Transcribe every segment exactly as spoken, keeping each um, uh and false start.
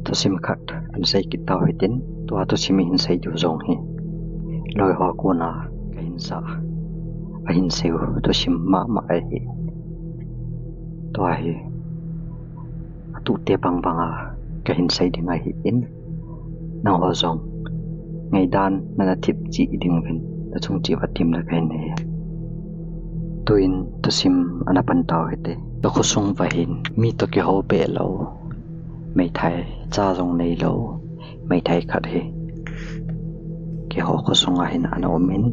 Thusim khat ahin sei kit tau hitin, tua thusim ihin sei diu jong hi loi ho kona kahin sa, ahin sei u thusim mama ahi. Tua hi atute bangbanga kahin sei ding ahin, nangho jong ngaidan nana thip cheh ding uvin nachung cheh uva temna kahin nei. Tuin thusim ana pan tau hite. Ka khosung uva hin mi toh kihou beh lou meithai cha jong neilou meithai khat hi keiho khosunga hin ana umin,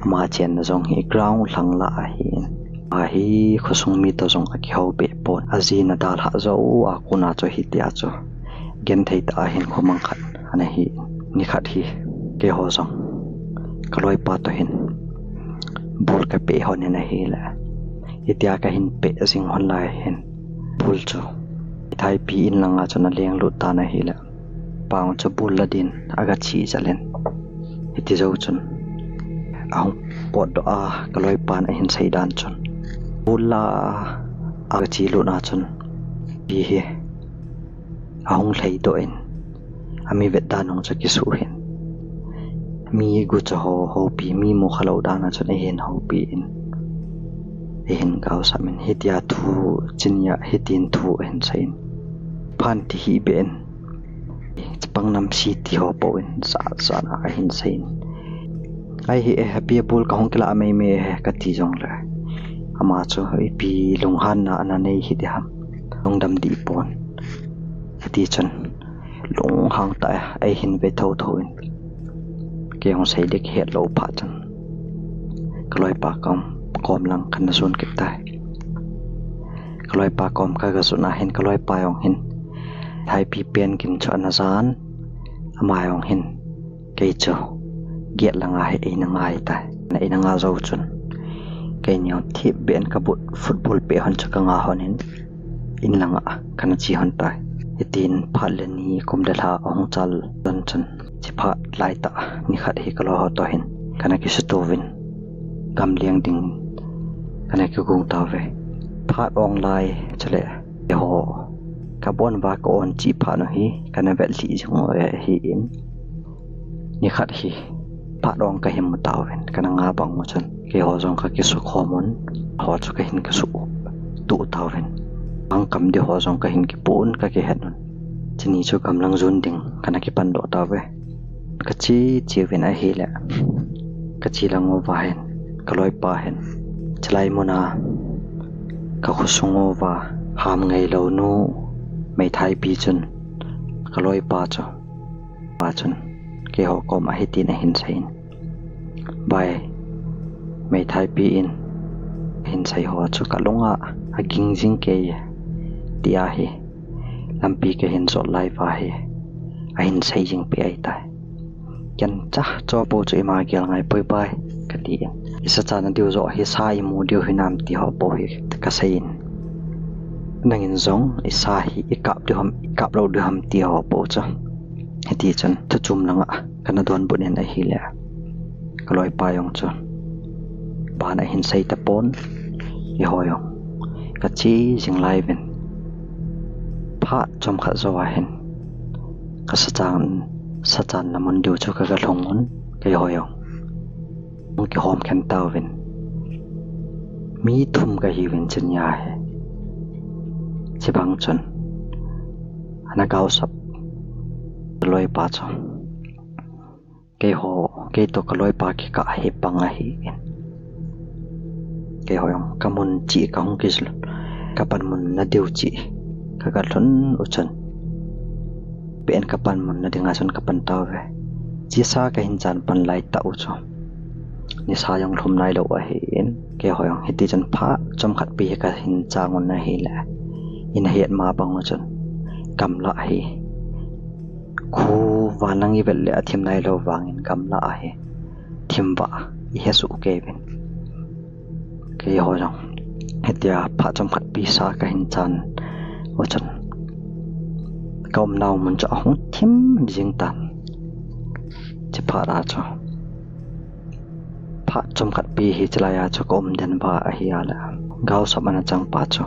ama chenna jong hi ground lhang lah ahin, ama hi khosung mi toh jong akihou beh pon, ajina dalhah jou a kona chu hitia chu genthei tah a hin khomang khat ana hi. Nikhat hi keiho jong kaloipa toh hin ball kapeh lhon in ahile, hitia kahin peh jing lhon lai hin ball chu meithaipi in langa chun aleng lut tan ahile, pang chu ball la din aga che jal in, hiti jou chun ahung potdoh a, kaloipan ahin sei dan chun ball la aga che lut na chun pi hi ahung lhaidoh in, ami vet dan jong chu kisuh hin, mi gucha ho houpi, mi mukhalou dan a chun eihin houpi in, eihin gaosap in, hitia thu, chunia hitin thu ahin sei in, phan ti hih beh in, chapang namse ti ho pou in, sasa na ahin sei in, ahi e, happy ball kahung kilah meimei e kati jongle, ama chu ipi lunghanna ana nei hiding ham, lungdam dih pon. Hiti chun lunghang tah a eihin ve thotho in, kei jong sei ding kahet lou phat chun kaloipa kom, kom lang kana jon kit tai. Kaloipa kom kaga jon a hin kaloipa jong hin meithaipi pen gin chu ana jan, ama jong hin kei chu gate langa hi eina ngai tai. Eina nga jou chun keini jong thip beh in ka boot football peh lhon chu kanga lhon in, in langa kana che lhon tai. Hitin phat le ni kum le lha ahung chal lhon chun, chuphat laitah nikhat hi kaloi ho toh hin kana kisuto uvin, gamleng ding kana kigong tauve. Phat ong lai chule keiho kabon uva ka on cheh phat u hi kana vet lhih jing u ahin, nikhat hi phat ong kahin mu tauvin, kana nga bang u chun keiho jong kakisukhom un, ho chu kahin kisuhtuh tauvin, angkam ding ho jong kahin kipoh un, kakihet un, chuni chu gamlang jon ding kana kipandoh tauve. Kache che uvin ahile, kache lang uva hin kaloipa hin chulai muna kakhosung uva ham ngailou nu meithaipi chun kaloipa chu, pa chun keiho kom a hitin ahin sei in, bai, meithaipi in ahin sei ho chu kalunga aging jing kei e, tia hi lampi kahin jot lai uva hi ahin sei jing peh ahitai. Ken cha, chopou chu ima gel ngai poi bai, kati in, isa chana diu joh hi sa imu diu hinam ti ho pou hi kasei in, nangin jong isa hi ikap diu ham, ikap lou diu ham ti ho pou chu, hiti chun thuchom langa kana donbut in ahile, kaloipa jong chu ban ahin sei tapon, keiho jong kache jing lai uvin, phat chomkhat jou a hin kasachan, sachanna mun diu chu kaga lhung un, keiho jong hung kihom khen tauvin, mi thum kahiuvin chunia hi. Chubang chun ana gaosap kaloipa chu keiho, keitoh kaloipa kikah hi pang ahin, keiho jong kamun cheh kahung kij, kapanmun na diu cheh kaga lhun u chun, pen kapanmun na dinga chun kapan tauve. Chesa kahin chan pan laitah u chu nisa jong lhum nailou ahin, keiho jong hiti chun phat chomkhat pi hi kahin chang un ahile, ina het ma bang u chun gamlah hi khu van lang ivet le athim nailou vangin gamlah ahi thim vah ihesoh kei uvin, keiho jong hitia phat chomkhat pi sa kahin chan u chun kaumnau mun chu ahung thim jing tan. Chuphat a chu phat chomkhat pi hi chulai a chu kaum den uva ahile, gaosap ana chang pa chu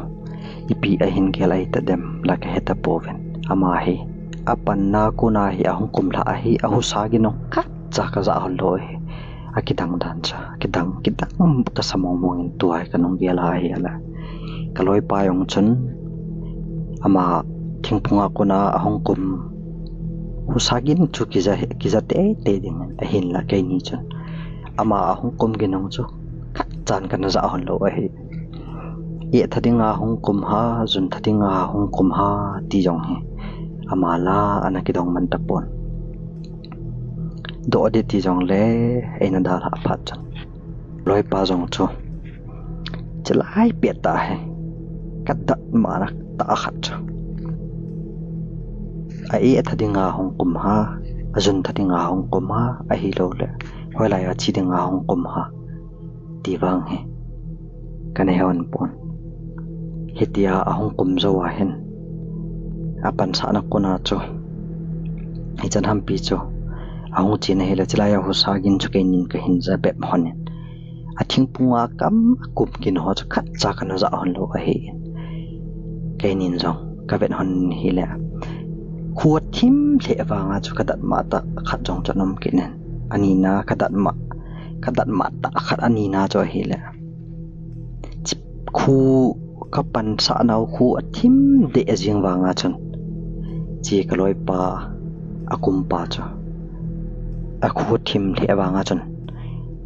ipi ahin gel ahi tadem la kahe tapouvin, Ama hi, apanna kona hi ahung kum lhah ahi, ahusa gin jong khatcha kajah hon lou ahi. Akidang dan chu, akidang, kidang kasa mong mong in tua hi kanung gel a ahile. Kaloipa jong chun, ama thingphunga kona ahung kum husa gin chu kija, kija teitei ding ahinla keini chun. Ama ahung kum gin jong chu khatchan kana jah hon lou ahi. Etha dinga hung kum ham, juntha dinga hung kum ham ti jong hi ama la ana kidong man tapon. Doh ding ti jongle eina dalhah phat chun, loipa jong chu chilai pet tah hi kadatmona tah khat chu, a etha dinga hung kum ham, ajuntha dinga hung kum ham, ahilouleh hoilai a che dinga hung kum ham ti vang hi kana he hon pon. Hitia ahung kum jou ahin, apansahna kona chu, hichan hampi chu ahung chen ahile, chulai a husa gin chu keinin kahin ja bep hon in, athingphunga kam akum gin ho chu khatcha kana jah hon lou ahin, keinin jong kavet hon in ahile, khu athim lheh vanga chu kadatmo tah khat jong chu ana um kit in, anina kadatmo, kadatmo tah khat anina chu ahile, khu kapansah nau khu athim deh jing vanga chun, che kaloipa akumpa chu, akhu athim lheh vanga chun,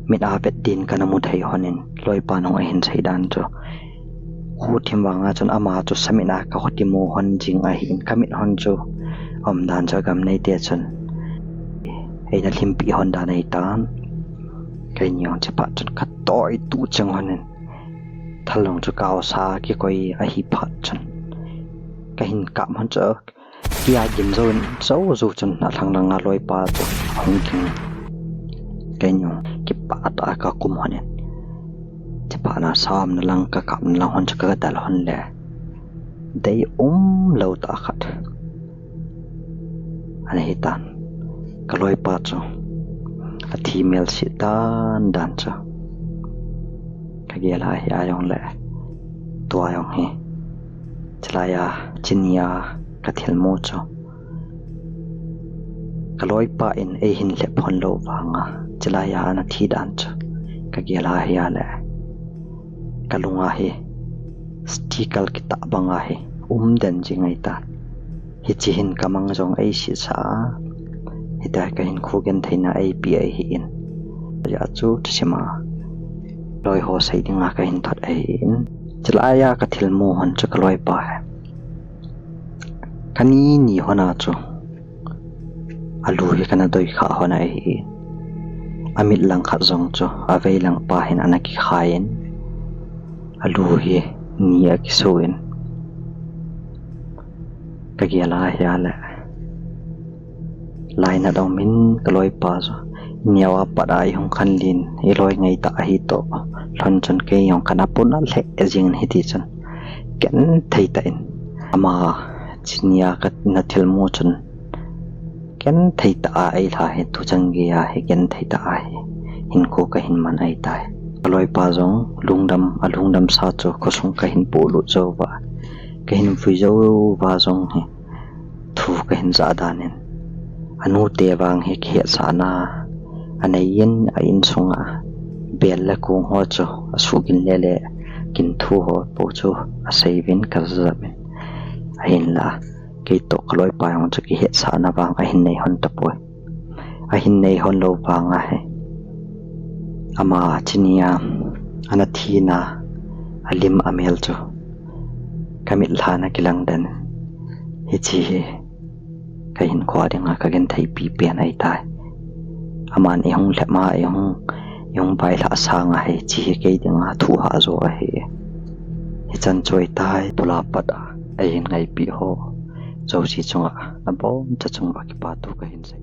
mit a vet din kana mu thei hon in, loipan hung ahin sei dan chu, khu athim vanga chun ama chu samin a kakhotimu hon jing ahin, kamit hon chu aum dan chu agam neite chun eina lhimpeh hon dan ahitan. Keini jong chuphat chun katoi tuh cheng hon in, thal jong chu kaosa kikoi ahi phat chun, kahin kap hon chu, kei a gin jou in, jou jou chun alhang langa loipa chu ahung ging. Keini jong kipah tah a kakum hon in, chuphat na saumna lang, kakapna lang hon chu kadal hon le, deium lou tah khat ana hitan. Kaloipa chu athi melse dan dan chu kagel a ahi jongle, tua jong hi chulai a chuni a kathilmu chu, kaloipa in eihin lhep hon lou vanga chulai a ana thi dan chu kagel a ahile, kalunga hi sticker kitah banga hi um den jing ahitan. Hiche hin kamang jong eisetsah a, hitia kahinkho gentheina eipeh ahin, ajeh chu thusim a loiho sei dinga kahin thot ahin, chulai a kathilmu hon chu kaloipa hi kani ni hon a chu alu hi kana doikhah hon ahi. Amit langkhat jong chu avei langpa hin ana kikhai in, alu hi ni akiso in, kagel a ahile, lainat aumin kaloipa chu, ineo a pat a ihung khanlin, iloi ngaitah ahi toh lhon chun kei jong kana puna lheh jing in hiti chun, genthei tah in, ama chuni a kana thilmu chun genthei tah a eilha hi, tuchan geiya hi genthei tah a hi hinkho kahin man ahitai. Kaloipa jong lungdam, alungdamsa chu khosung kahin polut jouva, kahin vui jouva jong hi thu kahin jah dan in, anute vang hi kihetsahna anei in, a insunga bel le kong ho chu asuh gin lele, gin thu ho po chu asei uvin, kaja jap in, ahinla keitoh kaloipa jong chu kihetsahna vang ahin nei hon tapoi. Ahin nei hon lou vanga hi, ama chuni a ana thina alim amel chu kamit lhan a kilang den. Hiche hi kahinkho dinga kagentheipi pen ahitai. Aman ihung lhep a, ihung, ihung vailhah sanga hiche hi kei dinga thuhah jo ahi. Hichan chu ahitai, bula pat a eihin ngaipi ho jouse chunga naboncha chunga kipathu kahin sei.